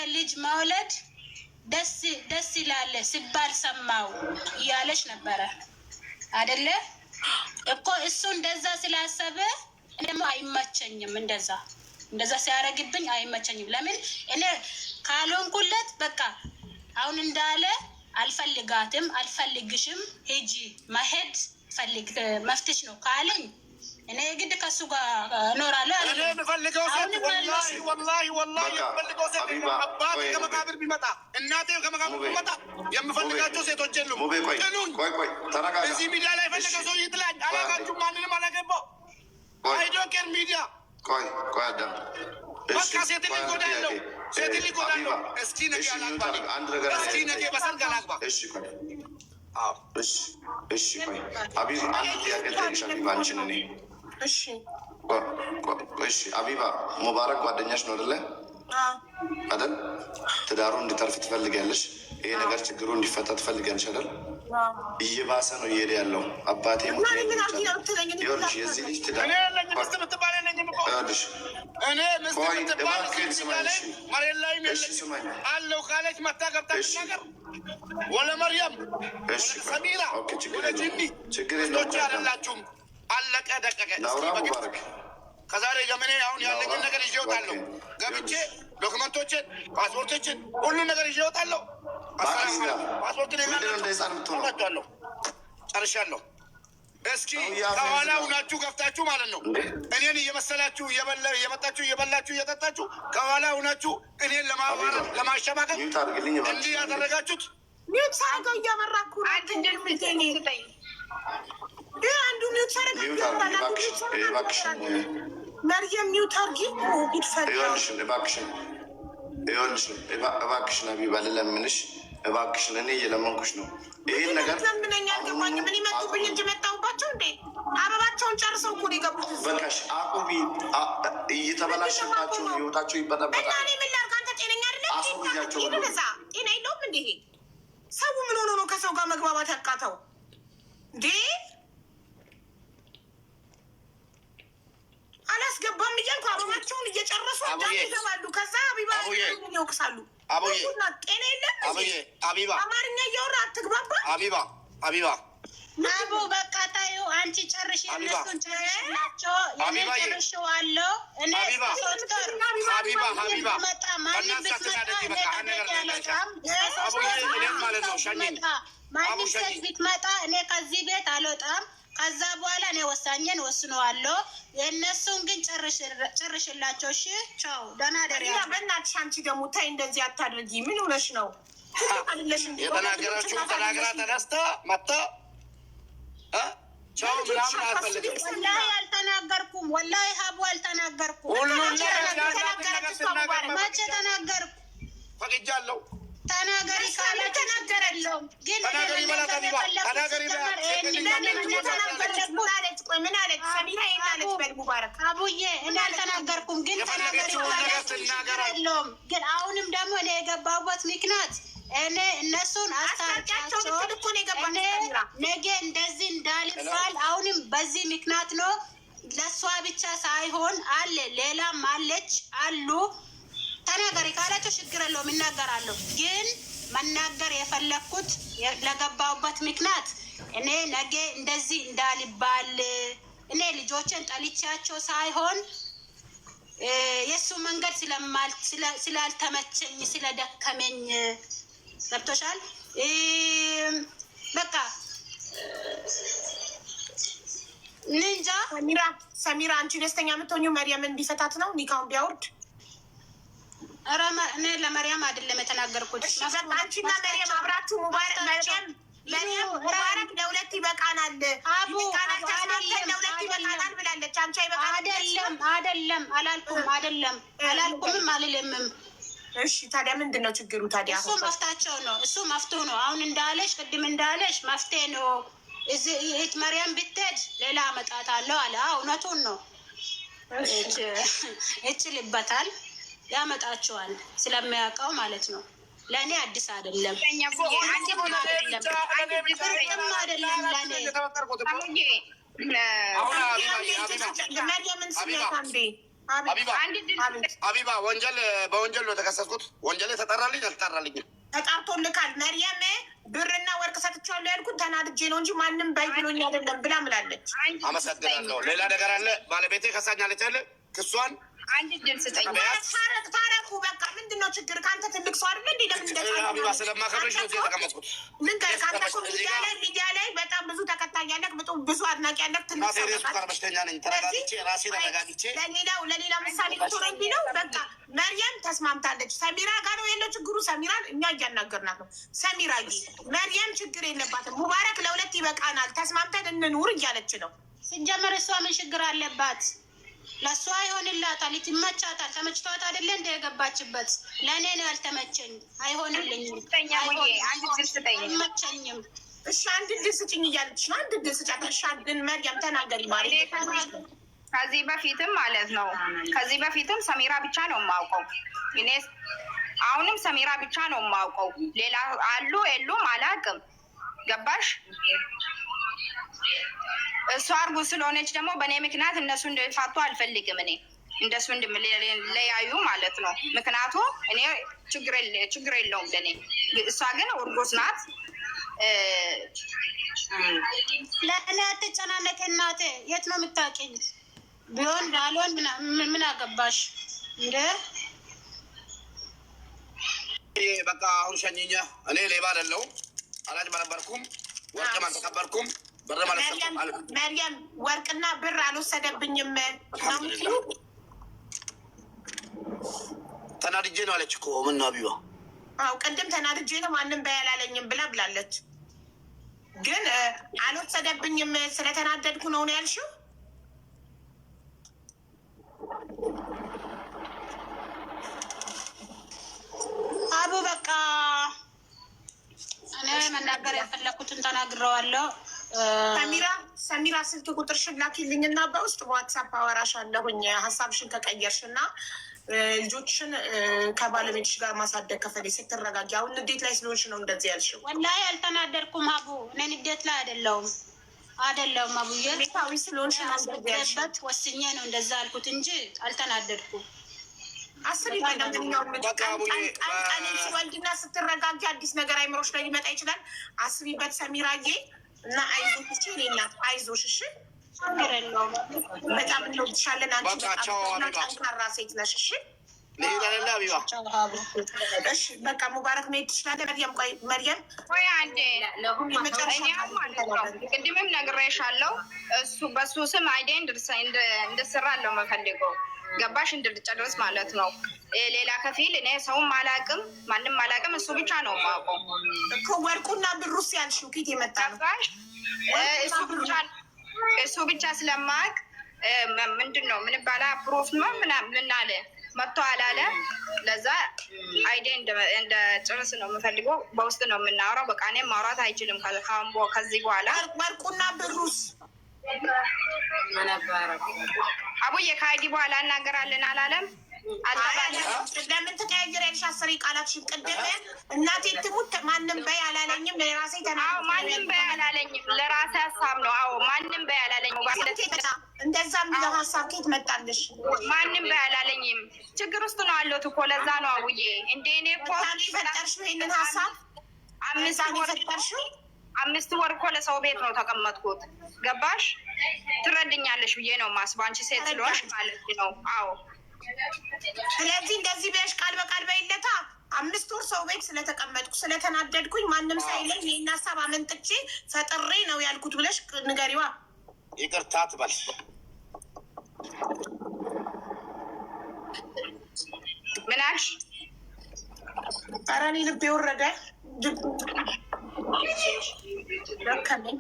ልጅ መውለድ ደስ ደስ ይላል ሲባል ሰማው እያለች ነበረ አደለ እኮ። እሱ እንደዛ ስላሰበ ደግሞ አይመቸኝም፣ እንደዛ ሲያደርግብኝ አይመቸኝም። ለምን እኔ ካልሆንኩለት በቃ አሁን እንዳለ አልፈልጋትም፣ አልፈልግሽም፣ ሂጂ፣ መሄድ ፈልግ መፍትሽ ነው ካለኝ እኔ የግድ ከሱ ጋር እኖራለሁ። እኔ የምፈልገው ሴት ወላሂ ወላሂ ወላሂ የምፈልገው ሴት አባቴ ከመቃብር ቢመጣ እናቴ ከመቃብር ቢመጣ የምፈልጋቸው ሴቶች የሉም። ጥሉኝ። እዚህ ሚዲያ ላይ የፈለገ ሰው ይጥላኝ። አላቃችሁም። ማንንም አላገባው። I don't care ሚዲያ። ቆይ ቆይ አዳም። በቃ ሴት ልጅ ጎዳለሁ፣ ሴት ልጅ ጎዳለሁ። እስኪ ነገ አላግባ፣ እስኪ ነገ በሰርግ አላግባ። እሺ ቆይ፣ እሺ እሺ ቆይ አቢባ፣ አንድ ጥያቄ ልጠይቅሽ አቢባ፣ አንቺን እኔ። እሺ። እሺ አቢባ፣ ሙባረክ ጓደኛሽ ነው አይደለ? አይደል? ትዳሩ እንዲተርፍ ትፈልጊያለሽ? ይሄ ነገር ችግሩ እንዲፈታ ትፈልጊያለሽ አይደል? እየባሰ ነው እየሄደ ያለው። አባቴ ሞት፣ ይኸውልሽ የዚህ ልጅ ትዳር እኔ የለኝም፣ ሚስት የምትባል የለኝም እኮ። ይኸውልሽ እኔ ሚስት ቆይ የምትባል እባክህን ስማኝ። እሺ መሬት ላይም እሺ የለኝም። ስማኝ። አለው ካለች መታ ገብታ እሺ። ትናገር። ወለ መርየም እሺ ወለ ሰሚራ Okay፣ ችግር ወለ የለውም። ጂኒ ችግር የለውም። ሚስቶች አይደላችሁም። አለቀ ደቀቀ። እስኪ ላውራ በግልጽ ሙባረክ። ከዛሬ ጀምሬ አሁን ያለኝን ላውራ። ነገር ይዤ እወጣለሁ። ገብቼ document ኦችን፣ ፓስፖርቶችን፣ ሁሉን ነገር ይዤ እወጣለሁ። አሰላም አለይኩም። ፓስፖርት ምንድን ነው እንደ ህፃን የምትሆነው? እወጣለሁ። ጨርሻለሁ። እስኪ ሰውዬው አፌን ከኋላ ዝጋ። ሁናችሁ ገፍታችሁ ማለት ነው እንዴ? እኔን እየመሰላችሁ እየመጣችሁ እየበላችሁ እየጠጣችሁ ከኋላ ሁናችሁ እኔን ለማዋረድ አቢባ፣ ለማሸማቀቅ mute አድርግልኝ እባክሽ። እንዲህ ያደረጋችሁት Mute ሳረገው እያበራ እኮ ነው። አንድ ድምፅ ስጠኝ። ይህ አንዱ mute ሳረገው Mute እያበራ አድርጊ አንዱ እባክሽ፣ Mute ሳረገው እባክሽን። መርየም mute አድርጊ። ጉድ ፈላ። ይኸውልሽን እባክሽን፣ ይኸውልሽን እባክሽን አቢባ፣ ልለምንሽ እባክሽን፣ እኔ እየለመንኩሽ ነው። ይሄን ነገር ለምነኝ አልገባኝም። እኔ መጡብኝ እንጂ መጣሁባቸው እንዴ? አበባቸውን ጨርሰው እኮ ነው የገቡት እዚህ። በቃሽ፣ አቁሚ። እየተበላሸባቸው ነው፣ ህይወታቸው እና ይበጠበጣል። እኔ ምን ላድርግ? አንተ ጤነኛ አይደለም? አስወግጃቸው። ሄድ እዛ። ጤና የለውም እንዴ? ይሄ ሰው ምን ሆኖ ነው ከሰው ጋር መግባባት ያቃተው እንዴ? አላስገባም እያልኩ አበባቸውን እየጨረሱ አቡዬ። አዳም ይገባሉ። ከዛ አቢባ አቡዬ። ይወቅሳሉ። አቡዬ። ቡና ጤና የለም እንዴ? አብዬ አቢባ። አማርኛ እያወራ አትግባባ። አቢባ አቢባ። አቡ በቃ ታዩ፣ አንቺ ጨርሽ፣ አቢባ። የእነሱን ጨርሽላቸው። የኔን አቢባዬ። ጨርሼዋለሁ። እኔ አቢባ። 3 ወር ሀቢባ ሀቢባ። ብትመጣ ማንም በእናትሽ ብትመጣ አትናደጂ። እኔ በቃ አንድ ነገር ከቤት ልንገርሽ። አልወጣም። እስከ 3 አቡዬ፣ ወር እኔም ማለት ነው ሰው ሸኝኝ። ብትመጣ ማንም አቡ ሴት ሸኝኝ። ብትመጣ እኔ ከዚህ ቤት አልወጣም። ከዛ በኋላ እኔ ወሳኝን ወስነዋለሁ። የእነሱን ግን ጨርሽላቸው። እሺ፣ ቻው፣ ደህና ደሪ። ሰሚራ በእናትሽ አንቺ ደግሞ ተይ፣ እንደዚህ አታድርጊ። ምን ሆነሽ ነው? ትልቅ አይደለሽ እንዴ? የተናገረችውን ተናግራ ተነስታ መታ ቻው ምናምን አልፈልግም። ወላሂ አልተናገርኩም። ወላሂ ሀቡ አልተናገርኩም። ሁሉን ነገር ተናገረች ያላትን ነገር እሷ ትናገር። ሙባረክ። መቼ ተናገርኩ? ፈቅጃለሁ። ተናገሪ ካላችሁ ችግር የለውም። ግን እኔ ተናገሪ በላት መናገር አቢባ፣ የፈለኩት ተናገሪ ሲጀመር በላት። ሴት ይሄንን ልጅ ለምን ለምን መናገር ተናገረች? የፈለኩት ምን አለች? ቆይ ምን አለች? ሰሚራ ይሄን አለች። በል ሙባረክ። አቡዬ እኔ አልተናገርኩም፣ ግን ተናገሪ የፈለገችውን ነገር ካላችሁ ችግር ትናገር። የለውም። ግን አሁንም ደግሞ እኔ የገባሁበት ምክንያት እኔ እነሱን አስታርቂያቸው አስታርቂያቸው ብትል እኮ ነው የገባችው እኔ ሰሚራ። ነገ እንደዚህ እንዳልባል አሁንም በዚህ ምክንያት ነው። ለእሷ ብቻ ሳይሆን አለ ሌላም አለች አሉ። ተናገሪ ካላቸው ችግር የለውም እናገራለሁ። ግን መናገር የፈለግኩት ለገባሁበት ምክንያት እኔ ነገ እንደዚህ እንዳልባል እኔ ልጆችን ጠልቻቸው ሳይሆን የእሱ መንገድ ስላልተመቸኝ ስለደከመኝ፣ ገብቶሻል። በቃ እንጃ። ሰሚራ ሰሚራ፣ አንቺ ደስተኛ የምትሆኚው መርየምን ቢፈታት ነው፣ ኒካውን ቢያወርድ? ኧረ እኔ ለመርያም አይደለም የተናገርኩት። እሺ በቃ አንቺና መርየም አብራችሁ ሙባረክ መርየም መርየም ሙባረክ ለሁለት ይበቃናል፣ አቡ ይበቃናል፣ ተስማምተን አይደለም፣ ለሁለት ይበቃናል ብላለች። አንቺ አይበቃናል አይደለም አይደለም፣ አላልኩም፣ አይደለም አላልኩምም አልልምም። እሺ ታዲያ ምንድን ነው ችግሩ ታዲያ? እሱ መፍታቸው ነው። እሱ መፍትሄ ነው። አሁን እንዳለሽ ቅድም እንዳለሽ መፍትሄ ነው። እዚህ እህት መርያም ብትሄድ ሌላ አመጣታለሁ አለ። አዎ እውነቱን ነው። ይችልበታል፣ ያመጣቸዋል ስለሚያውቀው ማለት ነው። ለእኔ አዲስ አይደለም፣ ብርቅም አይደለም ለእኔ። የተፈጠርኩት እኮ አቡዬ አሁን አቢባ አቢባ መርየምን ስሚያት አንዴ። ሀቢባ ወንጀል በወንጀል ነው የተከሰስኩት። ወንጀል ተጠራልኝ አልተጠራልኝም? ተጣርቶልካል። መርየም ብርና ወርቅ ሰጥቼዋለሁ ያልኩት ተናድጄ ነው እንጂ ማንም በይ ብሎኝ አይደለም ብላ ምላለች። አመሰግናለሁ። ሌላ ነገር አለ። ባለቤቴ ከሳኛለች አለ ክሷን አንድ ድል ስጠኝ። ታረቁ በቃ። ምንድን ነው ችግር? ከአንተ ትልቅ ሰው አይደለ እንዴ? ለምን ስለማከብርሽ ነው የተቀመጥኩት። ልንገርህ፣ ከአንተ እኮ ሚዲያ ላይ በጣም ብዙ ተከታይ ያለህ፣ ብዙ አድናቂ ያለህ ትልቅ ሰው በሽተኛ ነኝ። ተረጋግቼ ራሴን አረጋግቼ ለሌላው ምሳሌ ብትሆን ነው። በቃ መርየም ተስማምታለች። ሰሚራ ጋር ነው ያለው ችግሩ። ሰሚራን እኛ እያናገርናት ነው። ሰሚራ መርየም ችግር የለባትም። ሙባረክ ለሁለት ይበቃናል፣ ተስማምተን እንኑር እያለች ነው። ሲጀመር እሷ ምን ችግር አለባት? ለእሷ ይሆንላታል፣ ይመቻታል። ተመችቷት አይደለ እንደ የገባችበት። ለእኔ ነው ያልተመቸኝ። አይሆንልኝም፣ አይመቸኝም። እሺ አንድ ድል ስጭኝ እያለች ነው። አንድ ድል ስጫት። እሺ መርያም ተናገሪ። ከዚህ በፊትም ማለት ነው ከዚህ በፊትም ሰሚራ ብቻ ነው የማውቀው እኔ። አሁንም ሰሚራ ብቻ ነው የማውቀው። ሌላ አሉ የሉም አላውቅም። ገባሽ? እሷ እርጉዝ ስለሆነች ደግሞ በእኔ ምክንያት እነሱ እንዲፋቱ አልፈልግም። እኔ እንደሱ እንዲለያዩ ማለት ነው። ምክንያቱ እኔ ችግር የለውም ለእኔ። እሷ ግን እርጉዝ ናት። ለእኔ አትጨናነቅ እናቴ። የት ነው የምታውቂኝ? ቢሆን ባልሆን ምን አገባሽ እንደ በቃ አሁን ሸኝኛ። እኔ ሌባ አይደለሁም፣ አላጭበረበርኩም፣ ወርቅም አልተቀበልኩም። መርየም ወርቅና ብር አልወሰደብኝም። ተናድጄ ነው አለች እኮ። ምን ነው ቢዋ? አዎ ቅድም ተናድጄ ነው ማንም በይ አላለኝም ብላ ብላለች። ግን አልወሰደብኝም ስለተናደድኩ ነው ነው ያልሽው? አቡ በቃ እኔ መናገር የፈለኩትን ተናግረዋለሁ። ሰሚራ ስልክ ቁጥርሽን ላኪልኝና በውስጥ በዋትሳፕ አወራሻለሁኝ። ሀሳብሽን ከቀየርሽና ልጆችሽን ከባለቤትሽ ጋር ማሳደግ ከፈለግሽ ስትረጋጊ። አሁን ንዴት ላይ ስለሆንሽ ነው እንደዚህ ያልሽው። ወላሂ አልተናደድኩም አቡ፣ እኔ ንዴት ላይ አይደለሁም አቡዬ፣ ቤታዊ ስለሆንሽ ነው እንደዚህ ያልሽው። ወስኜ ነው እንደዛ አልኩት እንጂ አልተናደድኩም። አስቢ በለምኛውም ቀን ሲወልድና ስትረጋጊ አዲስ ነገር አይምሮሽ ላይ ሊመጣ ይችላል። አስቢበት ሰሚራዬ። እና አይዞሽ፣ እሺ የእኔ እናት አይዞሽ፣ እሺ። በጣም እንወድሻለን። አንቺ በጣም ጠንካራ ሴት ነሽ። እሺ እሺ፣ በቃ ሙባረክ መሄድ ትችላለህ። መርየም ቆይ፣ መርየም ቆይ አንዴ፣ ቅድምም ነግሬሻለሁ። እሱ በሱ ስም ID እንድሰራ አለው የምፈልገው ገባሽ? እንድልጨርስ ማለት ነው። ሌላ ከፊል እኔ ሰውም አላውቅም፣ ማንም አላውቅም። እሱ ብቻ ነው የማውቀው እኮ። ወርቁና ብሩስ ያልሽው ኬት የመጣ ነው? እሱ ብቻ ስለማውቅ ምንድን ነው ምን ባላ proof ነው ምን አለ መጥቶ አላለ። ለዛ ID እንደ ጭርስ ነው የምፈልገው። በውስጥ ነው የምናወራው። በቃ እኔ ማውራት አይችልም ከዚህ በኋላ። ወርቁና ብሩስ አቡዬ ከ ID በኋላ እናገራለን አላለም። ለምን ትቀያየሪያለሽ? አስሬ ቃላትሽን። ቅድም እናቴ ትሙት ማንም በይ አላለኝም። ለራሴ ተናግሬ ማንም በይ አላለኝም። ለራሴ ሀሳብ ነው። አዎ ማንም በይ አላለኝም። እንደዛ የሚለው ሀሳብ ከየት መጣልሽ? ማንም በይ አላለኝም። ችግር ውስጥ ነው ያለሁት እኮ ለዛ ነው አቡዬ። እንደ እኔ እኮ የፈጠርሽው ይሄንን ሀሳብ የፈጠርሽው 5 ወር እኮ ለሰው ቤት ነው ተቀመጥኩት። ገባሽ? ትረድኛለሽ ብዬ ነው የማስበው። አንቺ ሴት ስለሆንሽ ማለት ነው። አዎ ስለዚህ እንደዚህ ብለሽ ቃል በቃል በይለታ 5 ወር ሰው ቤት ስለተቀመጥኩ ስለተናደድኩኝ ማንም ሳይለኝ ይሄን ሀሳብ አመንጥቼ ፈጥሬ ነው ያልኩት ብለሽ ንገሪዋ። ይቅርታ ትበል። ምን አልሽ? ኧረ እኔ ልቤ ወረደ። ደከመኝ።